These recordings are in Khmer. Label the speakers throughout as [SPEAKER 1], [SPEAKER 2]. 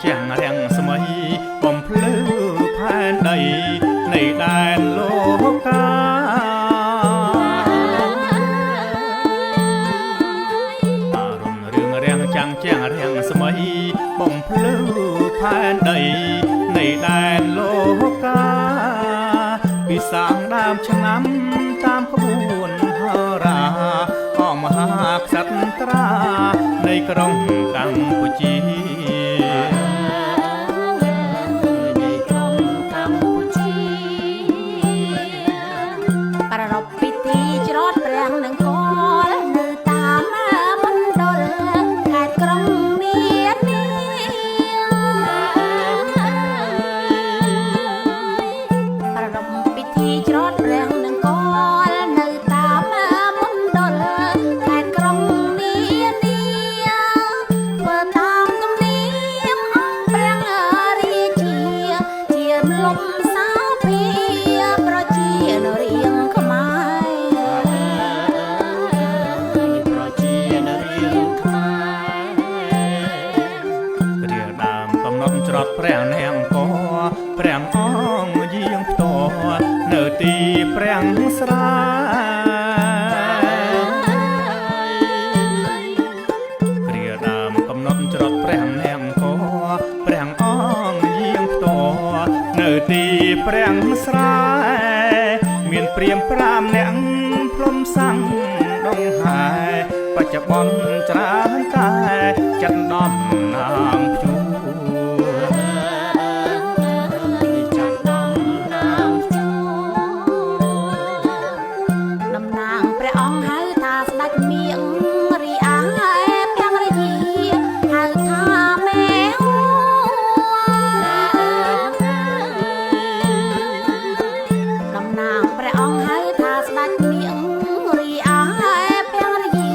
[SPEAKER 1] ចាំងរាំងស្មៃបំភ្លឺផែនដីនៃដែនលោកាអារម្មណ៍រឿងរាំងចាំងចាំងរាំងស្មៃបំភ្លឺផែនដីនៃដែនលោកាពីសាងដើមឆ្នាំតាមក្បួនហរាអង្គមហាក្សត្រានៃក្រុងកម្ពុជា
[SPEAKER 2] នៃក្រុងកម្ពុជា
[SPEAKER 3] ប្រារព្ធពិធីច្រត់ព្រះនង្គ័លនៅតាមមណ្ឌលខេត្តក្រុងនានាប្រារព្ធពិធីច្រត់ព្រះនង្គ័លនៅតាមមណ្ឌលខេត្តក្រុងនានាធ្វើតាមទំនៀមអង្គព្រះរាជាជាលំសាភាប្រជានរៀងខ្មែរ
[SPEAKER 2] ប្រជានរៀងខ្មែរ
[SPEAKER 1] គ្រាដើមកំណត់ច្រត់ព្រះនាងកព្រះអង្គយាងផ្ទាល់នៅទីព្រះស្រែគ្រាដើមកំណត់ច្រត់ព្រះនាងកព្រះអង្គយាងផ្ទាល់នៅទីព្រះស្រែមានព្រាម5នាក់ផ្លុំសាំងដងហែបច្ចុប្បន្នច្រើនតែចិត្តដំណាងព្យួរ
[SPEAKER 2] ចាត់ដំណាងជួ
[SPEAKER 3] តំណាងព្រះអង្គហៅថាស្ដេចមៀងរីឯព្រះរាជាហៅថាមេហួតំណាងព្រះអង្គហៅថាស្ដេចមៀងរីឯព្រះរាជា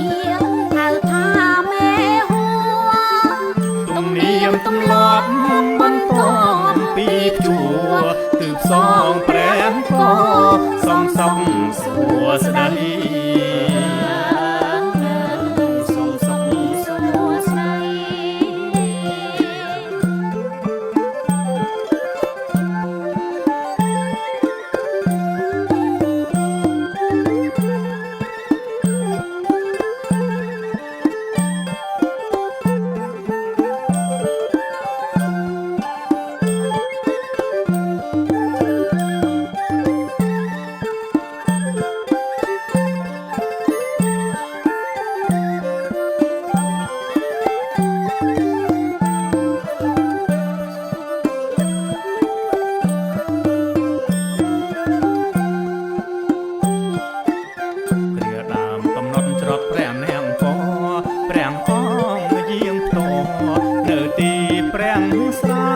[SPEAKER 3] ហៅថាមេហួ
[SPEAKER 1] ទំនៀមទម្លាប់បន្ទាប់ពីព្យួរគឺផ្សងព្រះកសំសុខសួស្តី
[SPEAKER 2] សូមសុខសួស្តី
[SPEAKER 1] គ្រាដើមកំណត់ច្រត់ព្រះនាងកព្រះអង្គយាងផ្ទាល់នៅទីព្រះស្រែ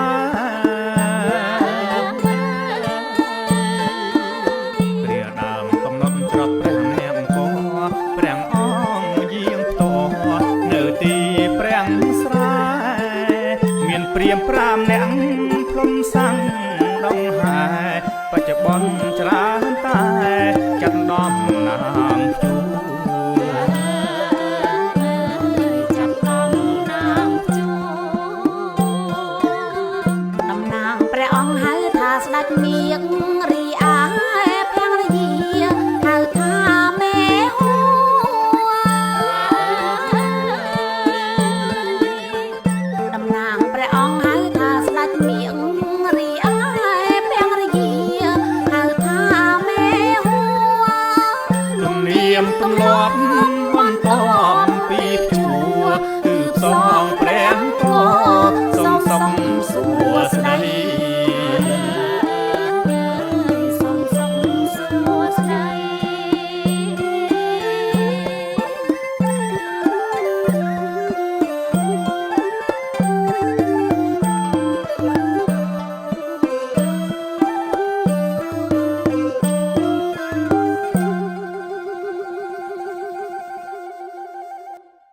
[SPEAKER 1] គ្រាដើមកំណត់ច្រត់ព្រះនាងកព្រះអង្គយាងផ្ទាល់នៅទីព្រះស្រែមានព្រាម5នាក់ផ្លុំសាំងដងហែបច្ចុប្បន្នច្រើ